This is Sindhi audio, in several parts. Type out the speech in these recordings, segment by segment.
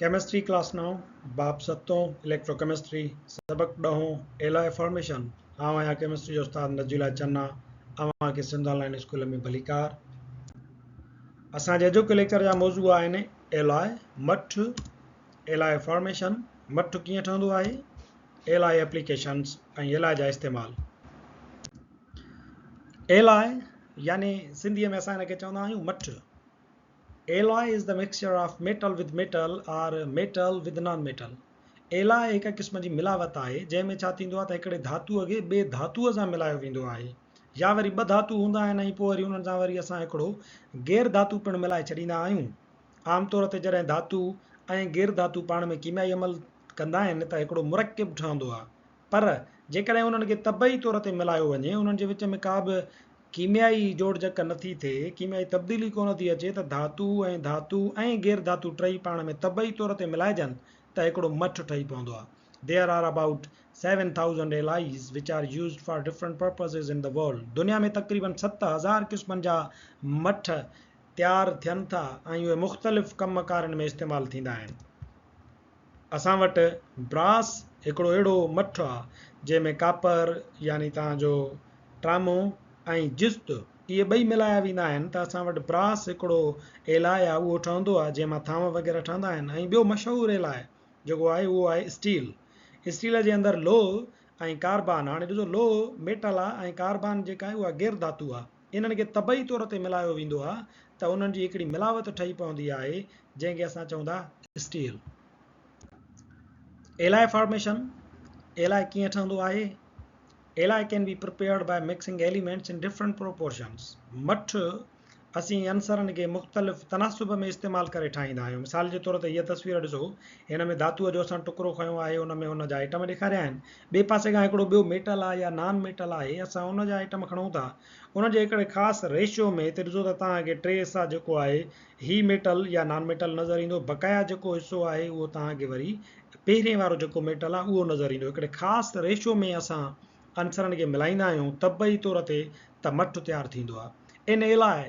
ڪيمسٽري ڪلاس نائون، باب ستون، اليڪٽرو ڪيمسٽري، سبق ڏهون، ايلاء فارميشن، آئون آهيان ڪيمسٽري جو استاد نجي الله چنا، اوهان کي سنڌ آن لائين اسڪول ۾ ڀليڪار. اسان جي اڄوڪي ليڪچر جا موضوع آهن ايلاء، مٺ، ايلاء فارميشن، مٺ ڪيئن ٺهندو آهي، ايلاء ايپليڪيشنز ۽ ايلاء جا استعمال. ايلاء يعني سنڌيء ۾ اسان هن کي چوندا آهيون مٺ. Alloy is the mixture of metal with metal or metal with non-metal. Alloy هڪ قسم جي ملاوت آهي، جنهن ۾ ڇا ٿيندو آهي ته هڪڙي ڌاتوء کي ٻئي ڌاتوء سان ملايو ويندو آهي يا وري ٻه ڌاتو هوندا آهن ۽ پوء وري انهن سان وري اسان هڪڙو غير ڌاتو پڻ ملائي ڇڏيندا آهيون. عام طور تي جڏهن ڌاتو ۽ غير ڌاتو پاڻ ۾ ڪيميائي عمل ڪندا آهن ته هڪڙو مرڪب ٺهندو آهي پر جيڪڏهن انهن کي طبعي طور تي ملايو وڃي، انهن جي وچ ۾ ڪا به ڪيميائي جوڙجڪ نه ٿي ٿئي، ڪيميائي تبديلي ڪونه ٿي اچي ته ڌاتو ۽ ڌاتو ۽ غير ڌاتو ٽئي پاڻ ۾ طبعي طور تي ملائجن ته هڪڙو مٺ ٺهي پوندو آهي. There are about 7000 alloys which are used for different purposes in the world. دنيا ۾ تقريباً 7000 قسمن جا مٺ تيار ٿين ٿا ۽ اهي مختلف ڪم ڪارين ۾ استعمال ٿيندا آهن. اسان وٽ براس هڪڙو اهڙو مٺ آ جنهن ۾ ڪاپر يعني توهان جو ٽرامو ۽ جست اهي ٻئي ملايا ويندا آهن ته اسان وٽ براس هڪڙو ايلاء آ اهو ٺهندو آ جنهن مان ٿانو وغيره ٺهندا آهن ۽ ٻيو مشهور ايلاء جيڪو آهي اهو آهي اسٽيل اسٽيل جي اندر لوهه ۽ ڪاربان هاڻي ڏسو لوهه ميٽل آ ۽ ڪاربان جيڪا آهي اها غير ڌاتو آ انهن کي طبعي طور تي ملايو ويندو آهي ته انهن جي هڪڙي ملاوت ٺهي پوندي آهي جنهن کي اسان چئون ٿا اسٽيل. ايلاء فارميشن، ايلاء ڪيئن ٺهندو آهي؟ Alloy can be prepared by mixing elements in different proportions. مٺ اسين عنصرن کي مختلف تناسب ۾ استعمال ڪري ٺاهيندا آهيون. مثال جي طور تي هيء تصوير ڏسو، هن ۾ ڌاتوء جو اسان ٽڪرو کنيو آهي، ان ۾ ان جا ائٽم ڏيکاريا آهن. ٻئي پاسي کان هڪڙو ٻيو ميٽل آهي يا نان ميٽل آهي، اسان ان جا ائٽم کڻون ٿا، ان جي هڪڙي خاص ريشيو ۾ هتي ڏسو ته توهان کي ٽي حصا جيڪو آهي هي ميٽل يا نان ميٽل نظر ايندو، بقايا جيڪو حصو آهي اهو توهان کي وري پهرين وارو جيڪو ميٽل آهي اهو نظر ايندو. هڪڙي خاص ريشيو ۾ اسان عنصرن کي ملائيندا آهيون طبعي طور تي ته مٺ تيار ٿيندو آهي. ان alloy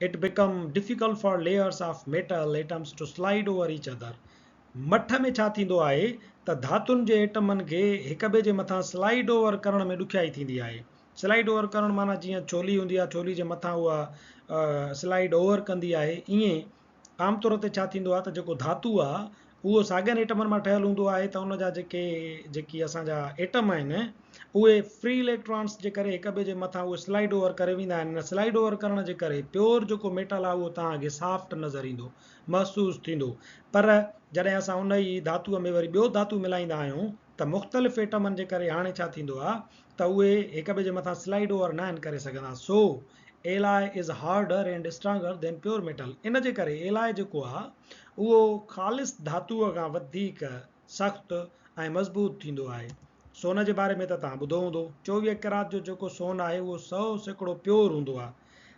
it become difficult for layers of metal atoms to slide over each other. مٺ ۾ ڇا ٿيندو آهي ته ڌاتن جي ايٽمن کي هڪٻئي جي مٿان سلائيڊ اوور ڪرڻ ۾ ڏکيائي ٿيندي آهي. سلائيڊ اوور ڪرڻ معنيٰ جيئن ڇولي هوندي آهي ڇولي جي مٿان اها سلائيڊ اوور ڪندي آهي ائين عام طور تي ڇا ٿيندو آهي ته جيڪو ڌاتو آهي اهو ساڳين ايٽمن مان ٺهيل هوندو آهي ته ان جا جيڪي جيڪي اسان جا ايٽم آهن اهي فري اليڪٽرانس جي ڪري هڪ ٻئي جي مٿان اهي سلائيڊ اوور ڪري ويندا آهن ان سلائيڊ اوور ڪرڻ جي ڪري پيور جيڪو ميٽل آهي اهو توهان کي سافٽ نظر ايندو محسوس ٿيندو پر جڏهن اسان ان ئي ڌاتوء ۾ وري ٻيو ڌاتو ملائيندا آهيون ته مختلف ايٽمن جي ڪري هاڻي ڇا ٿيندو آهي ته اهي هڪ ٻئي جي مٿان سلائيڊ اوور ناهن ڪري سگهندا so alloy is harder and stronger than pure metal ان جي ڪري ايلاء جيڪو آهي اهو خالص ڌاتوء کان وڌيڪ سخت ۽ مضبوط ٿيندو آهي. سون جي باري ۾ ته توهان ٻڌو هوندو. 24 قيراط جو جيڪو سون آهي اهو 100% پيور هوندو آهي.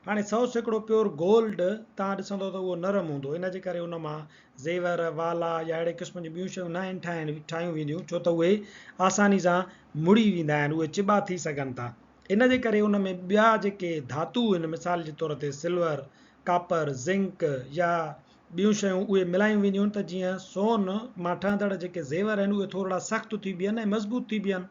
هاڻي 100% پيور گولڊ توهان ڏسندو ته اهو نرم هوندو ان جي ڪري ان مان زيور، والا يا اهڙي قسم جون ٻيون شيون ناهن ٺاهيون وينديون ڇو ته اهي آساني سان مڙي ويندا آهن اهي چٻا ٿي سگهن ٿا. ان جي ڪري ان ۾ ٻيا جيڪي ڌاتو آهن مثال جي طور تي سلور، ڪاپر، زنڪ يا ٻيون شيون اهي ملايون وينديون آهن ته جيئن سون مان ٺهندڙ جيڪي زيور آهن اهي ٿورڙا سخت ٿي بيهن ۽ مضبوط ٿي بيهن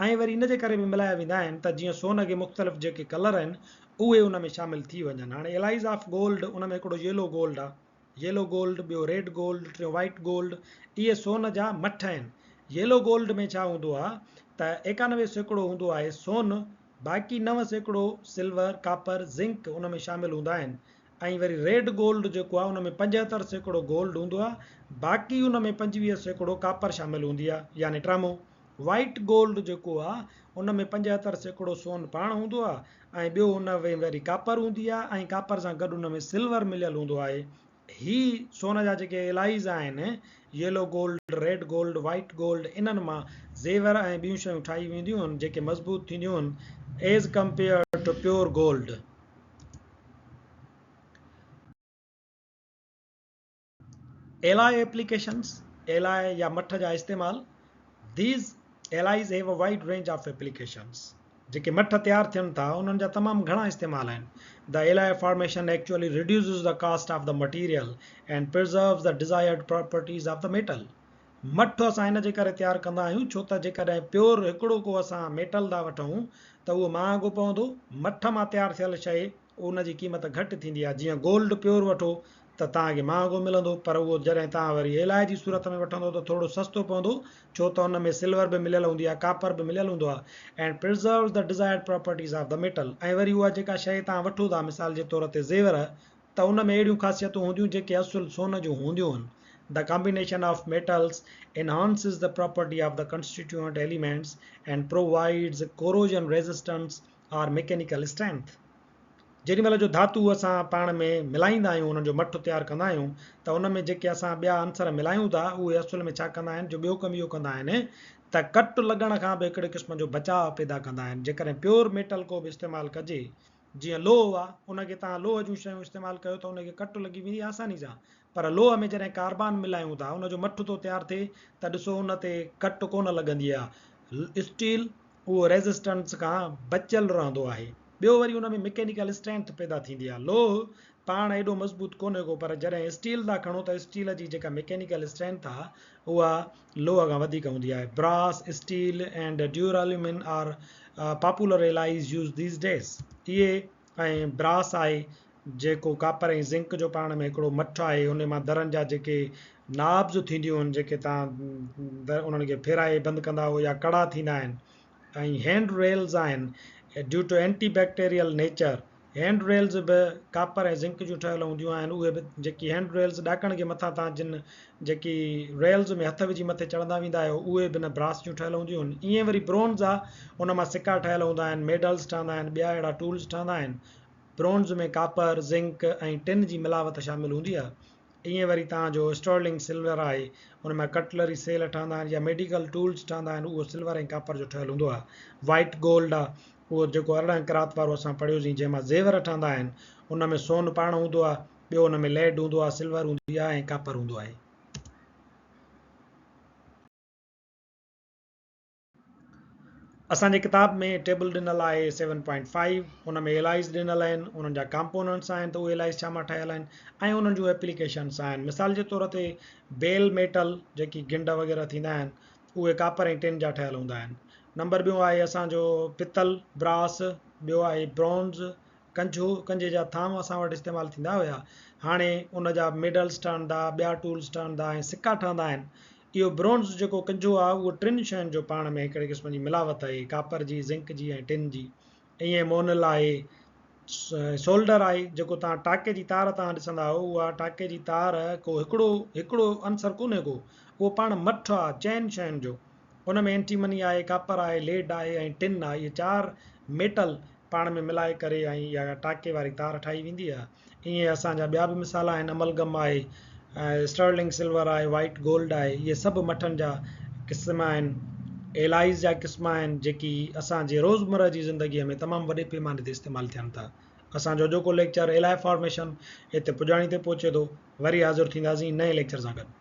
۽ وري ان جي ڪري به ملايا ويندا آهن ته جيئن سون کي مختلف جيڪي ڪلر آهن اهي ان ۾ شامل ٿي وڃن. هاڻي الائيز آف گولڊ ان ۾ هڪڙو ييلو گولڊ آهي ييلو گولڊ ٻيو ريڊ گولڊ ٽيون وائيٽ گولڊ اهي سون جا مٺ آهن. ييلو گولڊ ۾ ڇا هوندو آهي ته 91% هوندو آهي سون باقي 9% سلور، ڪاپر، زنڪ ان ۾ شامل هوندا آهن ۽ وري ريڊ گولڊ جيڪو آهي ان ۾ 75% گولڊ هوندو آهي باقي ان ۾ 25% ڪاپر شامل هوندي آهي يعني ٽرامو. وائيٽ گولڊ جيڪو آهي ان ۾ 75% سون پاڻ هوندو آهي ۽ ٻيو ان ۾ وري ڪاپر هوندي آهي ۽ ڪاپر سان گڏ ان ۾ سلور مليل هوندو آهي. هي سون جا جيڪي الائيز آهن yellow gold, red gold, white gold انهن مان زيور ۽ ٻيون شيون ٺاهي وينديون آهن جيڪي مضبوط ٿينديون آهن as compared to pure gold. Alloy applications, alloy يا مٺ جا استعمال، These alloys have a wide range of applications. جيڪي مٺ تيار ٿين ٿا انهن جا تمام گهڻا استعمال آهن. The alloy formation actually reduces the cost of the material and preserves the desired properties of the metal. مٺ اسان ان جي ڪري تيار ڪندا آهيون ڇو ته جيڪڏهن پيور هڪڙو ڪو اسان ميٽل ٿا وٺون ته اهو مهانگو پوندو. مٺ مان تيار ٿيل شيء ان جي قيمت گهٽ ٿيندي آهي. جيئن گولڊ پيور وٺو ته توهان کي مهانگو ملندو پر اهو جڏهن توهان وري ايلاء جي صورت ۾ وٺندو ته ٿورو سستو پوندو ڇو ته ان ۾ سلور به مليل هوندي آهي ڪاپر به مليل هوندو آهي and preserves the desired properties of the metal ۽ وري اها جيڪا شيء توهان وٺو ٿا مثال جي طور تي زيور ته ان ۾ اهڙيون خاصيتون هونديون جيڪي اصل سون جون هونديون آهن The combination of metals enhances the property of the constituent elements and provides corrosion resistance or mechanical strength. جيڏي مهل جو ڌاتو اسان پاڻ ۾ ملائيندا آهيون انهن جو مٺ تيار ڪندا آهيون ته ان ۾ جيڪي اسان ٻيا عنصر ملايون ٿا اهي اصل ۾ ڇا ڪندا آهن جو ٻيو ڪم اهو ڪندا آهن ته ڪٽ لڳڻ کان به هڪڙي قسم جو بچاء پيدا ڪندا آهن جيڪڏهن پيور ميٽل ڪو به استعمال ڪجي جيئن لوهه آهي ان کي توهان لوهه جون شيون استعمال ڪيو ته ان کي ڪٽ لڳي ويندي آساني سان پر لوهه ۾ جڏهن ڪاربان ملايون ٿا ان جو مٺ ٿو تيار ٿئي ته ڏسو ان تي ڪٽ ڪونه لڳندي آهي اسٽيل اهو ريزسٽنس کان بچيل رهندو آهي. ٻيو وري ان ۾ مڪينيڪل اسٽرينٿ پيدا ٿيندي آهي. لوهه پاڻ ايڏو مضبوط ڪونهي ڪو پر جڏهن اسٽيل ٿا کڻو ته اسٽيل جي جيڪا مڪينيڪل اسٽرينٿ آهي اها لوهه کان وڌيڪ هوندي آهي. Brass, steel and duralumin are popular alloys used these days. اهي ۽ براس آهي جيڪو ڪاپر ۽ زنڪ جو پاڻ ۾ هڪڙو مٺ آهي ان مان درن جا جيڪي نابز ٿينديون آهن جيڪي تان انهن کي ڦيرائي بند ڪندا آهيو يا ڪڙا ٿيندا آهن ۽ هينڊ ريلز آهن due to anti bacterial nature hand rails به ڪاپر ۽ زنڪ جون ٺهيل هونديون آهن اهي به جيڪي هينڊ ريلز ڏاڪڻ جي مٿان تان جن جيڪي ريلز ۾ هٿ وجهي مٿي چڙهندا ويندا آهيو اهي به نه براس جون ٺهيل هونديون آهن ائين وري برونز آهي ان مان سڪا ٺهيل هوندا آهن ميڊلز ٺهندا آهن ٻيا اهڙا ٽولز ٺهندا آهن برونز ۾ ڪاپر، زنڪ ۽ ٽن جي ملاوت شامل هوندي آهي. ائين وري توهان جو اسٽرلنگ سلور آهي، ان مان ڪٽلري سيل ٺهندا آهن يا ميڊيڪل ٽولز ٺهندا آهن، اهو سلور ۽ ڪاپر جو ٺهيل هوندو آهي. وائيٽ گولڊ آهي، اهو جيڪو 18 قراط وارو اسان پڙهيوسين، جنهن مان زيور ٺهندا آهن، ان ۾ سون پاڻ هوندو آهي، ٻيو ان ۾ ليڊ هوندو آهي، سلور هوندي آهي ۽ ڪاپر هوندو آهي. اسان جي ڪتاب ۾ ٽيبل ڏنل آهي سيون پوائنٽ فائيو ان ۾ الائز ڏنل آهن انهن جا ڪامپوننٽس آهن ته اهي الائز ڇا مان ٺهيل آهن ۽ انهن جون ايپليڪيشنس آهن مثال جي طور تي بيل ميٽل جيڪي گنڊ وغيره ٿيندا آهن اهي ڪاپر ۽ ٽن جا ٺهيل هوندا آهن نمبر ٻيو آهي اسان جو پتل براس ٻيو آهي برونز ڪنجهو ڪنجهي جا ٿانو اسان وٽ استعمال ٿيندا هيا هاڻي ان جا ميڊلس ٺهن ٿا ٻيا ٽولس ٺهن ٿا ۽ سڪا ٺهندا آهن اهو برونز جيڪو ڪنجهو آهي اهو ٽن شين جو پاڻ ۾ هڪڙي قسم جي ملاوت آهي، ڪاپر جي، زنڪ جي ۽ ٽن جي. ائين مونل آهي، سولڊر آهي، جيڪو توهان ٽاڪي جي تار توهان ڏسندا آهيو اها ٽاڪي جي تار ڪو هڪڙو هڪڙو عنصر ڪونهي ڪو، اهو پاڻ مٺ آهي چئن شين جو. ان ۾ اينٽيمني آهي، ڪاپر آهي، ليڊ آهي ۽ ٽن آهي. اهي چار ميٽل پاڻ ۾ ملائي ڪري ۽ اها ٽاڪي واري تار ٺاهي ويندي آهي. ائين اسان جا ٻيا به مثال آهن، املگم آهي، اسٽرلنگ سلور آهي، وائيٽ گولڊ آهي، اهي سڀ مٺن جا قسم آهن، ايلائز جا قسم آهن، جيڪي اسان جي روزمره جي زندگيء ۾ تمام وڏي پيماني تي استعمال ٿين ٿا. اسان جو اڄوڪو ليڪچر ايلائي فارميشن هتي پڄاڻي تي پهچي ٿو. وري حاضر ٿينداسين نئين ليڪچر سان گڏ.